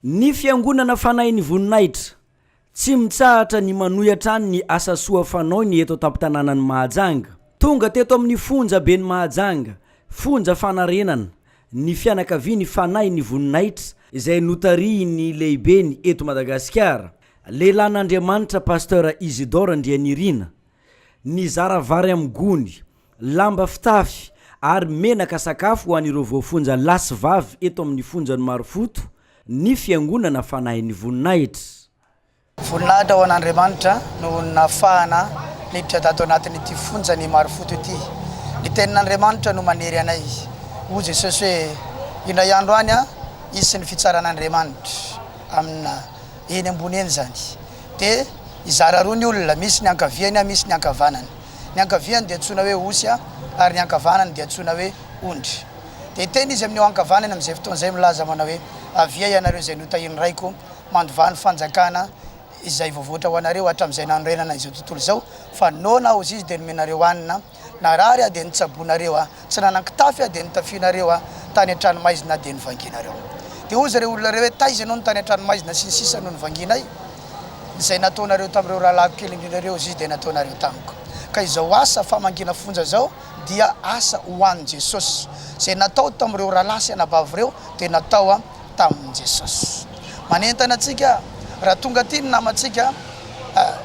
Ny Fiangonana Fanahin'ny Voninahitra, tsy mitsahatra ny manohy hatrany ny asa soa fanaony eto an-tampon-tanànan'i Mahajanga. Tonga teto amin'ny fonja ben'i Mahajanga, fonja fanarenana, ny fianakavian'ny Fanahin'ny Voninahitra izay notarihin'ny lehibeny eto Madagasikara, lehilahin'Andriamanitra Pasteur Isidore Andrianirina. Nizara vary amin'ny gony, lamba fitafy ary menaka sakafo ho an'ireo voafonja lahy sy vavy eto amin'ny fonjan'i Marofoto ny Fiangonana Fanahin'ny Voninahitra. Voninahitra ho an'Andriamanitra noho ny nahafahana niditra tato anatin'ity fonjan'i Marofoto ity. Ny tenin'Andriamanitra no manery anay. Hoy Jesosy hoe, Indray andro any hisy ny fitsaran'Andriamanitra amina eny ambony eny izany. Dia hizara roa ny olona, misy ny ankaviany, misy ny ankavanany. Ny ankaviany dia antsoina hoe osy ary ny ankavanany dia antsoina hoe ondry. Dia hiteny izy amin'ny eo ankavanany amin'izay fotoana izay milaza manao hoe, Avia ianareo izay notahian'ny Raiko, mandovà ny fanjakana izay voavoatra ho anareo hatramin'izay nanorenana izao tontolo izao, fa noana aho hozy izy dia nomenareo hanina, Narary aho dia nitsaboinareo aho, tsy nanan-kitafy aho dia notafianareo aho, tany an-tranomaizina aho dia novangianareo. Dia hozy ireo olona ireo hoe, Taiza ianao no tany an-tranomaizina sy ny sisa no novangianay? Izay nataonareo tamin'ireo rahalahiko kely indrindra ireo, hozy izy, dia nataonareo tamiko. Ka izao asa famangiana fonja izao dia asa ho an'i Jesosy. Izay natao tamin'ireo rahalahy sy anabavy ireo dia natao tamin'i Jesosy. Manentana antsika, raha tonga aty ny namantsika,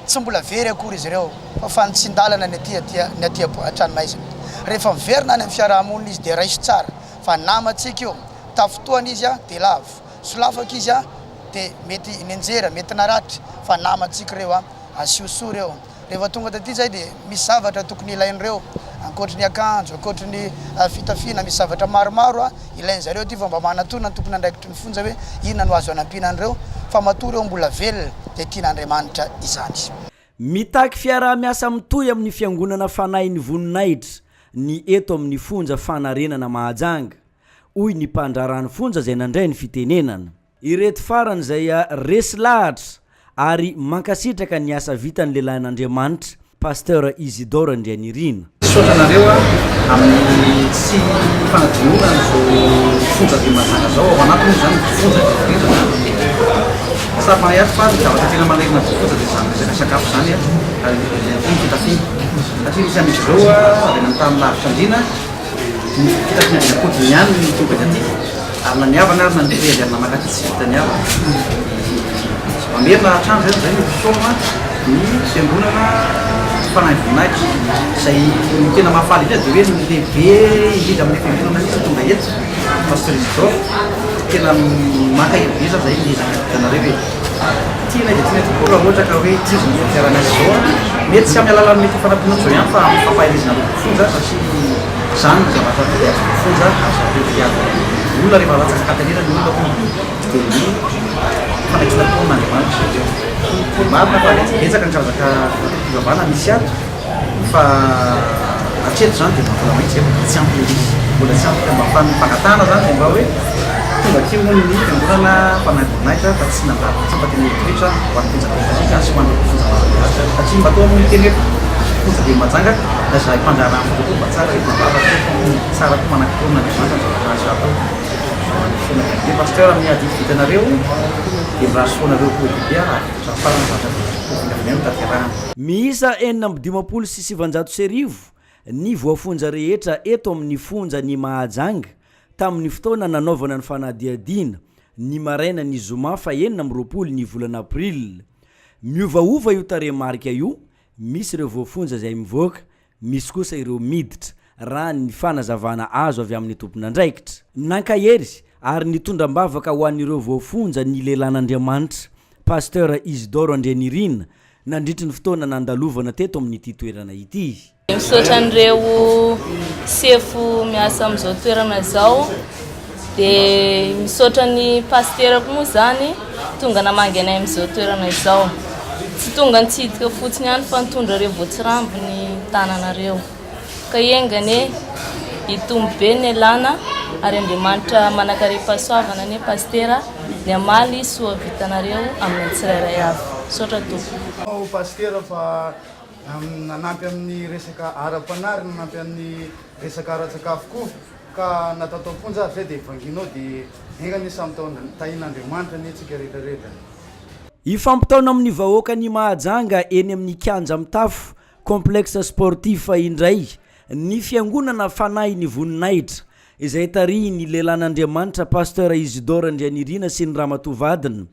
tsy mbola very akory izy ireo fa fanitsin-dalana ny aty aty ny aty an-tranomaizina. Rehefa miverina any amin'ny fiaraha-monina izy dia raiso tsara fa namantsika io, tafintohana izy dia lavo, solafaka izy dia mety nianjera, mety naratra fa namantsika ireo, asio soa ireo. Rehefa tonga taty izahay dia misy zavatra tokony ilain'ireo ankoatry ny akanjo, ankoatry ny fitafiana, misy zavatra maromaro ilain'zareo aty fa mba manatona ny tompon'andraikitry ny fonja hoe inona no azo anampiana an'ireo fa matoa ireo mbola velona dia tian'Andriamanitra izany. Mitaky fiaraha-miasa mitohy amin'ny Fiangonana Fanahin'ny Voninahitra ny eto amin'ny fonja Fanarenana Mahajanga, hoy ny mpandraharaha ny fonja izay nandray ny fitenenana. Ireto farany izay resy lahatra ary mankasitraka ny asa vitan'ny lehilahin'Andriamanitra, Pasteur Isidore Andrianirina. Misaotra anareo amin'ny tsy fanadinoana an'izao fonja be Mahajanga izao, ao anatiny moa izany ny fonja indrindra indrindra izany. Tsapa ihany fa ny zavatra tena manerana ny fonja dia izany resaka sakafo izany ary indrindra ihany koa ny fitafiana satria misy amin'izy ireo avy any amin'ny tany lavitra andriana ny fitafiana avy any am-potony ihany no tonga aty. Ary na ny havana ary na ny mpiray avy amina mankaty tsy vitan'ny havana. Mamerina hatrany izay izay ny fisaorana ny fiangonana Fanahy Voninahitra. Izay ny tena mahafaly indrindra dia hoe ny lehibe indrindra amin'ny fiangonana mihitsy tonga eto, Pasteur Isidore. Tena mankahery be izany izay ny ezaka vitanareo e. Tianay dia tianay tokoa raha ohatra ka hoe ity izao fiarahana izao. Mety tsy amin'ny alalan'ny mety ho fanampiana izao ihany fa amin'ny fampaherezana ny fonja satria Izany no zavatra tadiaviko fonja ary zavatra tadiaviko olona rehefa latsaka an-katerena ny olona hono dia ny fanekena koa amin'Andriamanitra. Marina fa betsaka ny karazaka fivavahana misy ato fa hatreto izany dia mbola mahitsy fa mbola tsy ampy ilay izy. Mbola tsy ampy ka mba fa ny fangatahana izany dia mba hoe tonga aty hono ny fiangonana Fanahy Voninahitra fa tsy nandalo fotsiny fa tena hitoetra ho an'ny fonja Behoririka sy ho an'ireo fonja malagasy satria matoa moa miteny hoe fonja be Mahajanga Na izahay mpandraharaha ny fonja koa mba tsara rehefa mivavaka hoe tsara koa manakotona Andriamanitra ny zavatra azo atao. Fianakaviambe Pasteur amin'ny adidy vitanareo dia mirary soa anareo koa be ary hahavita hatramin'ny farany ny zavatra ho vinavinaina ho tanterahana. Miisa 1956 ny voafonja rehetra eto amin'ny fonjan'i Mahajanga tamin'ny fotoana nanaovana ny fanadihadiana, ny marainan'ny zoma fahenina amby roapolo ny volana aprily. Miovaova io tarehimarika io Misy ireo voafonja izay mivoaka, misy kosa ireo miditra, raha ny fanazavana azo avy amin'ny tompon'andraikitra. Nankahery ary nitondra am-bavaka ho an'ireo voafonja ny lehilahin'Andriamanitra, Pasteur Isidore Andrianirina, nandritry ny fotoana nandalovana teto amin'ity toerana ity. Misaotra an'ireo sefo miasa amin'izao toerana izao, dia misaotra ny pasitera koa moa izany tonga namangy anay amin'izao toerana izao. Tsy tonga nitsidika fotsiny ihany fa nitondra ireo voatsirambo ny tananareo. Ka enga anie hitombo be ny elana ary Andriamanitra manankarem-pahasoavana anie pasitera ny hamaly soa vitanareo amin'ny tsirairay avy. Misaotra tompoko. Pasitera fa Nanampy amin'ny resaka ara-panahy ary nanampy amin'ny resaka ara-tsakafo koa. Ka natao tao am-ponja ary zay dia vanginao dia enga anie samy tao tahin'Andriamanitra anie tsika rehetra rehetra. Hifampitaona amin'ny vahoakan'i Mahajanga eny amin'ny kianja mitafo, complexe sportif, indray ny fiangonana Fanahin'ny Voninahitra, izay tarihin'ny lehilahin'Andriamanitra Pasteur Isidore Andrianirina sy ny ramatoa vadiny,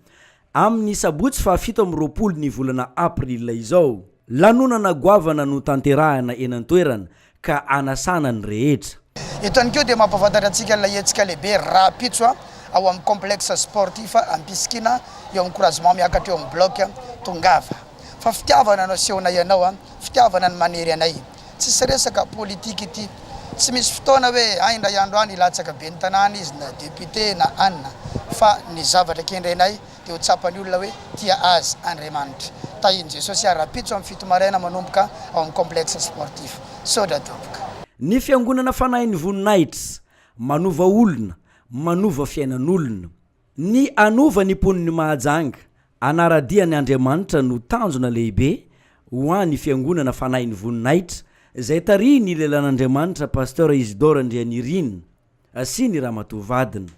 Amin'ny sabotsy faha 27 ny volana april izao. Lanonana goavana no tanterahina eny an-toerana ka anasana ny rehetra. Eto ihany koa dia mampahafantatra antsika ilay hetsika lehibe rahampitso ao amin'ny complexe sportif Ampisikina eo amin'ny croisement miakatra eo amin'ny bloc. Tongava fa fitiavana no asehonay anao, fitiavana no manery anay. Tsisy resaka politique ity. Tsy misy fotoana hoe hay indray andro any hilatsaka ben'ny tanàna izy na député na anona fa ny zavatra kendrenay dia ho tsapan'ny olona hoe tia azy Andriamanitra. Tahin'i Jesosy aho rahampitso amin'ny 7 maraina manomboka ao amin'ny complexe sportif. Misaotra tompoko. Ny Fiangonana Fanahin'ny Voninahitra, manova olona, manova fiainan'olona. Ny hanova ny mponin'i Mahajanga hanara-dia an' Andriamanitra no tanjona lehibe ho an' ny Fiangonana Fanahin'ny Voninahitra izay tarihin' ny lehilahin'Andriamanitra Pasteur Isidore Andrianirina sy ny ramatoa vadiny.